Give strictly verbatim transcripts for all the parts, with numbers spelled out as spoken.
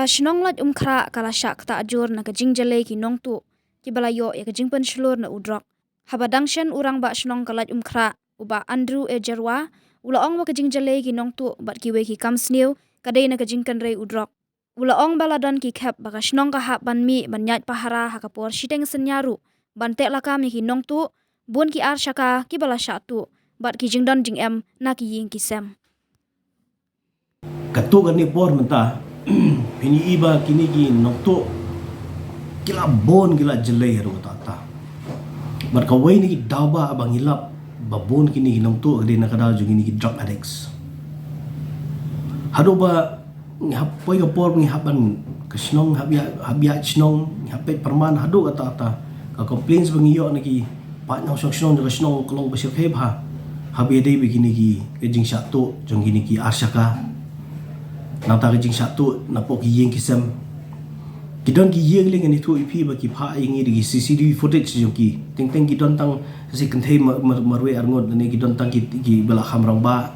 Ka shnong Laitumkhrah ka la shah ktah jur na ka jingjyllei ki nongtuh kiba la ïoh ïa ka jingpynshlur na u drok. Haba dang shen u rangbah shnong ka Laitumkhrah, u Bah Andrew A Jyrwa, u la ong ba ka jingjyllei ki nongtuh bad kiwei ki kam sniew ka dei na ka jingkynrei u drok. U la ong ba la don ki khep ba ka shnong ka hap ban mih ban ïaid pahara ha ka por shiteng synñia ruh, ban teh lakam ïa ki nongtuh, bun ki ar shaka kiba la shah tuh bad ki jingdon jingem na ki ïing ki sem. Katto katne por mynta, phin ïohi ba kine ki nongtuh ki la bun, ki la jyllei haduh katta katta. Bad kawei na ki daw ba, ba ngi lap ba bun kine ki nongtuh ka dei na ka daw jong kine ki drug addicts. Haduh ba ngi hap poi ka por ngi hap ban ka shnong, hap ïa, hap ïa shnong, ngi hap peit pyrman haduh katta katta. Ka complaints ba ngi ïoh na ki paid nongshong shnong jong ka shnong ka long ba shyrkhei bha. Haba ïadei bad kine ki, ka jingshah tuh jong kine ki ar shaka. Nangta ka jingshah tuh napoh ki ïing ki sem. Ki don ki ïing lei, ngan ïathuh ïa phi ba ki phah ïa ngi da ki C C T V footage jong ki. Teng teng ki don tang shi kynthei mar-, mar-, marwei arngut, ne ki don tang ki, kiba la kham rangbah.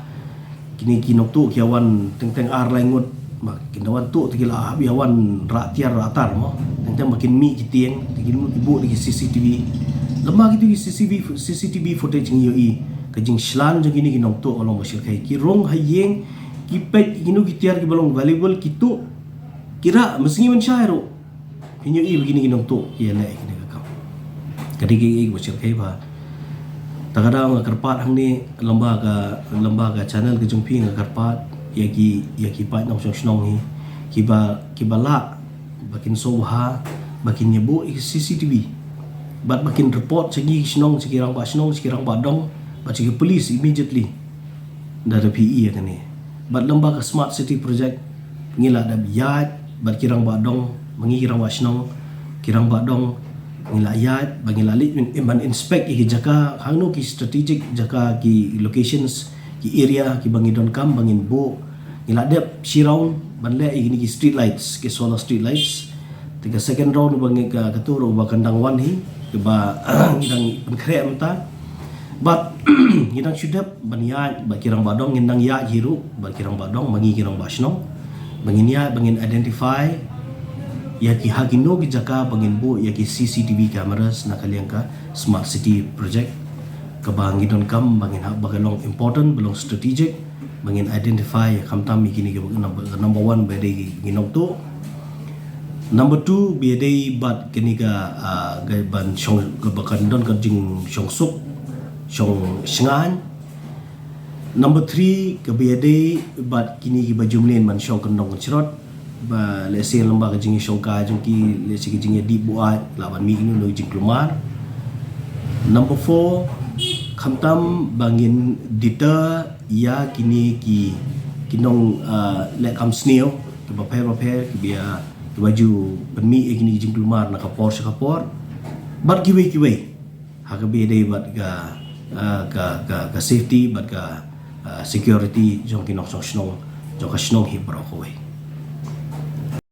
Kine ki nongtuh ki ïa wan teng teng ar lai ngut. Ba kin da wan tuh te ki la hap ïa wan rah tiar rah tar mo. Teng teng ba kin mih ki tieng, te kin mih ki buh da ki C C T V. Lem bad kito ki C C T V, C C T V footage ngi ïohi ka jingshlan jong kine ki nongtuh ka long ba shyrkhei. Ki rung ha ïing, ki peit kino ki tiar kiba long valuable, ki tuh, ki rah mynsngi mynshai ruh. Phin ïohi ba kine ki nongtuh ki ïaleh ïa kine ki kam. Ka dei kaei kaba shyrkhei bha. Ta ka daw nga kyrpad hangne lem bad ka, lem bad ka channel ka jong phi nga kyrpad ïa ki, ïa ki paid nongshong shnong hi, kiba, kiba lah ba kin sngewbha ba kin ïa buh ïa ki C C T V. Bad ba kin report sha ki shnong, sha ki rangbah shnong, sha ki rangbah dong, bad sha ki police immediately. Da da phi ïa kane. Bad lem bad ka Smart City Project, ngi la dep ïaid bad ki rangbah dong, ba ngi ki rangbah shnong, ki rangbah dong, ngi la ïaid, ba ngi la leit ban, ban inspect ïa ki jaka, hangno ki strategic jaka, ki locations, ki area kiba ngi donkam ba ngin buh. Ngi la dep shi round ban leh ïa kine ki street lights, ki solar street lights. Te ka second round ba ngi ka, kato ruh ba kan dang wan hi, kaba ngi dang pynkhreh mynta. Bad ngi dang shu dep ban ïaid bad ki rangbah dong, ngin dang ïaid hi ruh bad ki rangbah dong, ba ngi ki rangbah shnong, ba ngin ïaid, ba ngin identify ïa ki ha kino ki jaka ba ngin buh ïa ki C C T V cameras na ka liang ka Smart City Project, kaba ngi donkam ba ngin hap ba ka long important, ba long strategic, ba ngin identify khamtam ïa kine ki number, number one ba dei ki nongtuh. Number two ba dei bad kine ka, ah, ka ban shong, kaba kan don ka jingshongsuk, shong shngaiñ. Number three kaba dei bad kine kiba ju mlien ban shong kyndong kynshrot. Ba lehse lem bad ka jingïashongkai jong ki, lehse ka jingïadih buaid, lah ban mih kino kino ki jingkulmar. Number four, khamtam ba ngin deter ïa kine ki, ki nong, ah, leh kam sniew kiba pher ba pher, kiba ïa, kiba ju pynmih ïa kine ki jingkulmar na ka por sha ka por. Bad kiwei kiwei ha kaba dei bad ka, ah, ka, ka, ka safety bad ka, ah, security jong ki nongshong shnong jong ka shnong hi baroh kawei.